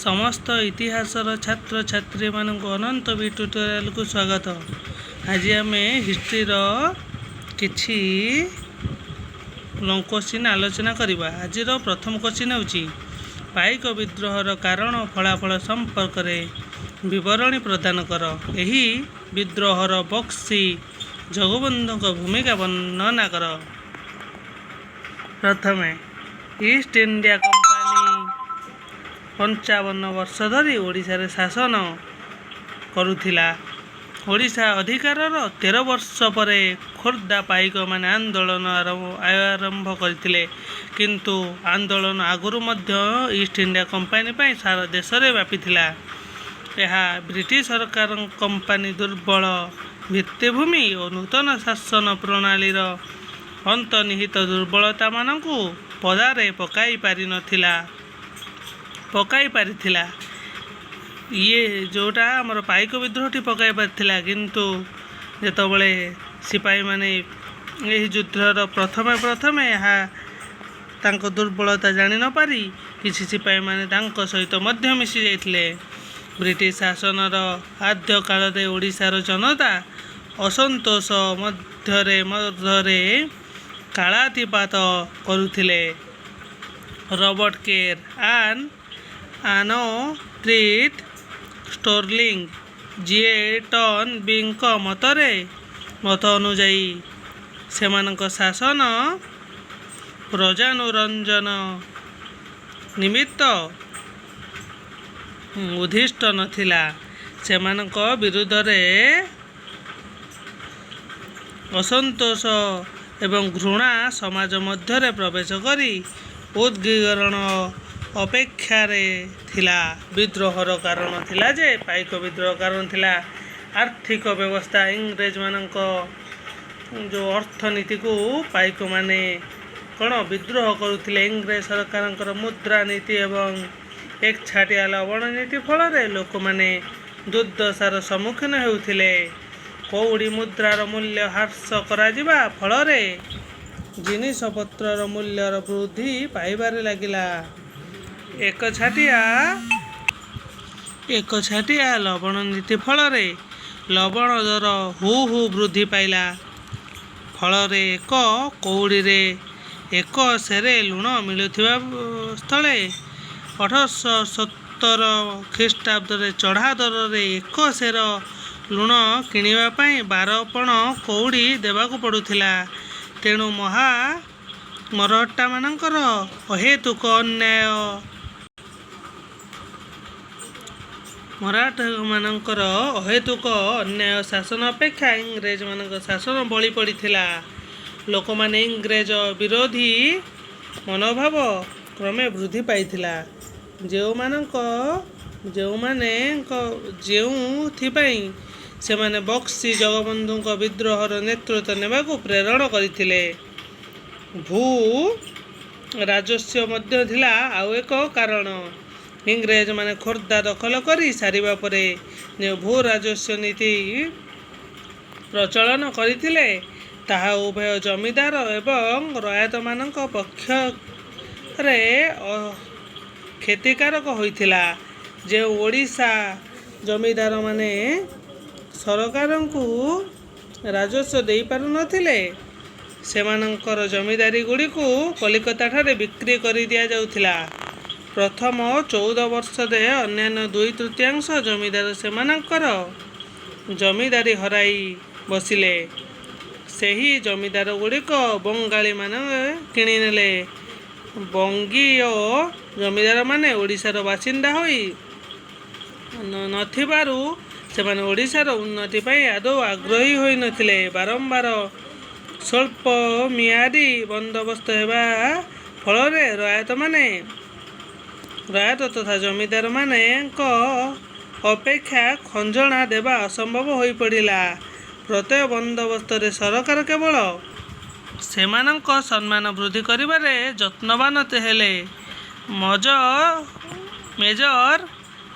ସମସ୍ତ ଇତିହାସର ଛାତ୍ରଛାତ୍ରୀମାନଙ୍କୁ ଅନନ୍ତ ବି ଟ୍ୟୁଟୋରିଆଲକୁ ସ୍ୱାଗତ। ଆଜି ଆମେ ହିଷ୍ଟ୍ରିର କିଛି ଲଙ୍ଗ କୋଶ୍ଚିନ୍ ଆଲୋଚନା କରିବା। ଆଜିର ପ୍ରଥମ କୋଶ୍ଚିନ୍ ହେଉଛି, ପାଇକ ବିଦ୍ରୋହର କାରଣ, ଫଳାଫଳ ସମ୍ପର୍କରେ ବିବରଣୀ ପ୍ରଦାନ କର। ଏହି ବିଦ୍ରୋହର ବକ୍ସି ଜଗବନ୍ଧୁଙ୍କ ଭୂମିକା ବର୍ଣ୍ଣନା କର। ପ୍ରଥମେ, ଇଷ୍ଟ ଇଣ୍ଡିଆ କମ୍ପାନୀ 55 ବର୍ଷ ଧରି ଓଡ଼ିଶାରେ ଶାସନ କରୁଥିଲା। ଓଡ଼ିଶା ଅଧିକାରର 13 ବର୍ଷ ପରେ ଖୋର୍ଦ୍ଧା ପାଇକମାନେ ଆନ୍ଦୋଳନ ଆରମ୍ଭ କରିଥିଲେ। କିନ୍ତୁ ଆନ୍ଦୋଳନ ଆଗରୁ ମଧ୍ୟ ଇଷ୍ଟ ଇଣ୍ଡିଆ କମ୍ପାନୀ ପାଇଁ ସାରା ଦେଶରେ ବ୍ୟାପିଥିଲା। ଏହା ବ୍ରିଟିଶ ସରକାର କମ୍ପାନୀ ଦୁର୍ବଳ ଭିତ୍ତିଭୂମି ଓ ନୂତନ ଶାସନ ପ୍ରଣାଳୀର ଅନ୍ତର୍ନିହିତ ଦୁର୍ବଳତାମାନଙ୍କୁ ପଦାରେ ପକାଇ ପାରିନଥିଲା, ପକାଇ ପାରିଥିଲା। ଇଏ ଯେଉଁଟା ଆମର ପାଇକ ବିଦ୍ରୋହଟି ପକାଇ ପାରିଥିଲା। କିନ୍ତୁ ଯେତେବେଳେ ସିପାହୀମାନେ ଏହି ଯୁଦ୍ଧର ପ୍ରଥମେ ପ୍ରଥମେ ଏହା ତାଙ୍କ ଦୁର୍ବଳତା ଜାଣି ନପାରି କିଛି ସିପାହୀମାନେ ତାଙ୍କ ସହିତ ମଧ୍ୟ ମିଶି ଯାଇଥିଲେ। ବ୍ରିଟିଶ ଶାସନର ଆଦ୍ୟ କାଳରେ ଓଡ଼ିଶାର ଜନତା ଅସନ୍ତୋଷ ମଧ୍ୟରେ କାଳାତିପାତ କରୁଥିଲେ। ରବର୍ଟ କେର୍, ଆନୋ ଟ୍ରିଟ୍ ଷ୍ଟର୍ଲିଂ, ଜିଏ ଟନ୍ ବିଙ୍କ ମତ ଅନୁଯାୟୀ ସେମାନଙ୍କ ଶାସନ ପ୍ରଜାନୁରଞ୍ଜନ ନିମିତ୍ତ ଉଦ୍ଦିଷ୍ଟ ନଥିଲା। ସେମାନଙ୍କ ବିରୁଦ୍ଧରେ ଅସନ୍ତୋଷ ଏବଂ ଘୃଣା ସମାଜ ମଧ୍ୟରେ ପ୍ରବେଶ କରି ଉଦ୍ଗୀରଣ ଅପେକ୍ଷାରେ ଥିଲା। ବିଦ୍ରୋହର କାରଣ ଥିଲା ଯେ, ପାଇକ ବିଦ୍ରୋହ କାରଣ ଥିଲା ଆର୍ଥିକ ବ୍ୟବସ୍ଥା। ଇଂରେଜମାନଙ୍କ ଯେଉଁ ଅର୍ଥନୀତିକୁ ପାଇକମାନେ କ'ଣ ବିଦ୍ରୋହ କରୁଥିଲେ। ଇଂରେଜ ସରକାରଙ୍କର ମୁଦ୍ରା ନୀତି ଏବଂ ଏକଛାଟିଆ ଲବଣ ନୀତି ଫଳରେ ଲୋକମାନେ ଦୁର୍ଦ୍ଦଶାର ସମ୍ମୁଖୀନ ହେଉଥିଲେ। କଉଡ଼ି ମୁଦ୍ରାର ମୂଲ୍ୟ ହ୍ରାସ କରାଯିବା ଫଳରେ ଜିନିଷପତ୍ରର ମୂଲ୍ୟର ବୃଦ୍ଧି ପାଇବାରେ ଲାଗିଲା। ଏକଛାଟିଆ ଲବଣ ନୀତି ଫଳରେ ଲବଣ ଦର ହୁ ହୁ ବୃଦ୍ଧି ପାଇଲା। ଫଳରେ ଏକ କଉଡ଼ିରେ ଏକ ସେରେ ଲୁଣ ମିଳୁଥିବା ସ୍ଥଳେ 1870 ଖ୍ରୀଷ୍ଟାବ୍ଦରେ ଚଢ଼ା ଦରରେ ଏକ ସେର ଲୁଣ କିଣିବା ପାଇଁ 12 ପଣ କଉଡ଼ି ଦେବାକୁ ପଡ଼ୁଥିଲା। ତେଣୁ ମରହଟ୍ଟାମାନଙ୍କର ଅହେତୁକ ଅନ୍ୟାୟ ମରାଠମାନଙ୍କର ଅହେତୁକ ଅନ୍ୟାୟ ଶାସନ ଅପେକ୍ଷା ଇଂରେଜମାନଙ୍କ ଶାସନ ବଳି ପଡ଼ିଥିଲା। ଲୋକମାନେ ଇଂରେଜ ବିରୋଧୀ ମନୋଭାବ କ୍ରମେ ବୃଦ୍ଧି ପାଇଥିଲା, ଯେଉଁଥିପାଇଁ ସେମାନେ ବକ୍ସି ଜଗବନ୍ଧୁଙ୍କୁ ବିଦ୍ରୋହର ନେତୃତ୍ୱ ନେବାକୁ ପ୍ରେରଣ କରିଥିଲେ। ଭୂ ରାଜସ୍ୱ ମଧ୍ୟ ଥିଲା ଆଉ ଏକ କାରଣ। ଇଂରେଜମାନେ ଖୋର୍ଦ୍ଧା ଦଖଲ କରି ସାରିବା ପରେ ଯେଉଁ ଭୂ ରାଜସ୍ୱ ନୀତି ପ୍ରଚଳନ କରିଥିଲେ, ତାହା ଉଭୟ ଜମିଦାର ଏବଂ ରୟତମାନଙ୍କ ପକ୍ଷରେ କ୍ଷତିକାରକ ହୋଇଥିଲା। ଯେଉଁ ଓଡ଼ିଶା ଜମିଦାରମାନେ ସରକାରଙ୍କୁ ରାଜସ୍ୱ ଦେଇପାରୁନଥିଲେ, ସେମାନଙ୍କର ଜମିଦାରୀଗୁଡ଼ିକୁ କଲିକତାଠାରେ ବିକ୍ରି କରି ଦିଆଯାଉଥିଲା। ପ୍ରଥମ 14 ବର୍ଷରେ ଅନ୍ୟାନ୍ୟ ଦୁଇ ତୃତୀୟାଂଶ ଜମିଦାର ସେମାନଙ୍କର ଜମିଦାରୀ ହରାଇ ବସିଲେ। ସେହି ଜମିଦାରୀଗୁଡ଼ିକ ବଙ୍ଗାଳୀମାନେ କିଣିନେଲେ। ବଙ୍ଗୀୟ ଜମିଦାରମାନେ ଓଡ଼ିଶାର ବାସିନ୍ଦା ହୋଇ ନଥିବାରୁ ସେମାନେ ଓଡ଼ିଶାର ଉନ୍ନତି ପାଇଁ ଆଦୌ ଆଗ୍ରହୀ ହୋଇନଥିଲେ। ବାରମ୍ବାର ସ୍ୱଳ୍ପ ମିଆଦୀ ବନ୍ଦୋବସ୍ତ ହେବା ଫଳରେ ରୟତ ତଥା ଜମିଦାରମାନଙ୍କ ଅପେକ୍ଷା ଖଜଣା ଦେବା ଅସମ୍ଭବ ହୋଇପଡ଼ିଲା। ପ୍ରତ୍ୟେକ ବନ୍ଦୋବସ୍ତରେ ସରକାର କେବଳ ସେମାନଙ୍କ ସମ୍ମାନ ବୃଦ୍ଧି କରିବାରେ ଯତ୍ନବାନ ହେଲେ। ମେଜର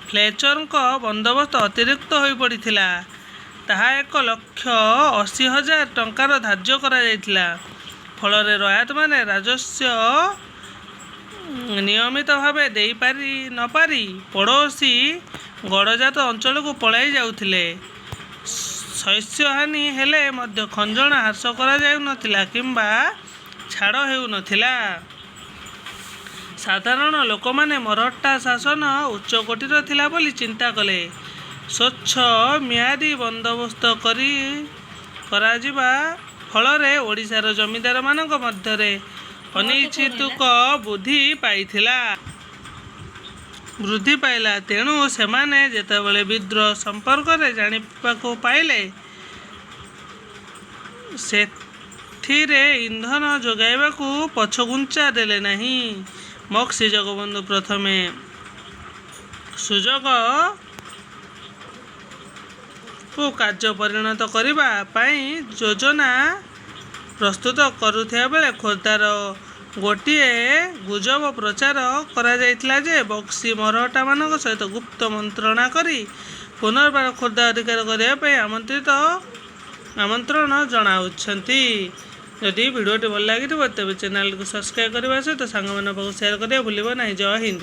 ଫ୍ଲେଚରଙ୍କ ବନ୍ଦୋବସ୍ତ ଅତିରିକ୍ତ ହୋଇପଡ଼ିଥିଲା। ତାହା 1,80,000 ଟଙ୍କାର ଧାର୍ଯ୍ୟ କରାଯାଇଥିଲା। ଫଳରେ ରୟତମାନେ ରାଜସ୍ୱ ନିୟମିତ ଭାବେ ଦେଇପାରି ନପାରି ପଡ଼ୋଶୀ ଗଡ଼ଜାତ ଅଞ୍ଚଳକୁ ପଳାଇ ଯାଉଥିଲେ। ଶସ୍ୟହାନି ହେଲେ ମଧ୍ୟ ଖଞ୍ଜଣା ହ୍ରାସ କରାଯାଉନଥିଲା କିମ୍ବା ଛାଡ଼ ହେଉନଥିଲା। ସାଧାରଣ ଲୋକମାନେ ମରହଟ୍ଟା ଶାସନ ଉଚ୍ଚକୋଟୀର ଥିଲା ବୋଲି ଚିନ୍ତା କଲେ। ସ୍ୱଚ୍ଛ ମିଆଦୀ ବନ୍ଦୋବସ୍ତ କରାଯିବା ଫଳରେ ଓଡ଼ିଶାର ଜମିଦାରମାନଙ୍କ ମଧ୍ୟରେ ଅନିଚ୍ଛିତୁକ ବୃଦ୍ଧି ପାଇଲା। ତେଣୁ ସେମାନେ ଯେତେବେଳେ ବିଦ୍ରୋହ ସମ୍ପର୍କରେ ଜାଣିବାକୁ ପାଇଲେ, ସେଥିରେ ଇନ୍ଧନ ଯୋଗାଇବାକୁ ପଛଘୁଞ୍ଚା ଦେଲେ ନାହିଁ। ବକ୍ସି ଜଗବନ୍ଧୁ ପ୍ରଥମେ ସୁଯୋଗକୁ କାର୍ଯ୍ୟରେ ପରିଣତ କରିବା ପାଇଁ ଯୋଜନା ପ୍ରସ୍ତୁତ କରୁଥିବା ବେଳେ ଖୋର୍ଦ୍ଧାରେ ଗୋଟିଏ ଗୁଜବ ପ୍ରଚାର କରାଯାଇଥିଲା ଯେ ବକ୍ସି ମରହଟ୍ଟାମାନଙ୍କ ସହିତ ଗୁପ୍ତ ମନ୍ତ୍ରଣା କରି ପୁନର୍ବାର ଖୋର୍ଦ୍ଧା ଅଧିକାର କରିବା ପାଇଁ ଆମନ୍ତ୍ରଣ ଜଣାଉଛନ୍ତି। ଯଦି ଭିଡ଼ିଓଟି ଭଲ ଲାଗିଥିବ, ତେବେ ଚ୍ୟାନେଲଟିକୁ ସବସ୍କ୍ରାଇବ୍ କରିବା ସହିତ ସାଙ୍ଗମାନଙ୍କ ପାଖକୁ ସେୟାର କରିବା ଭୁଲିବ ନାହିଁ। ଜୟ ହିନ୍ଦ।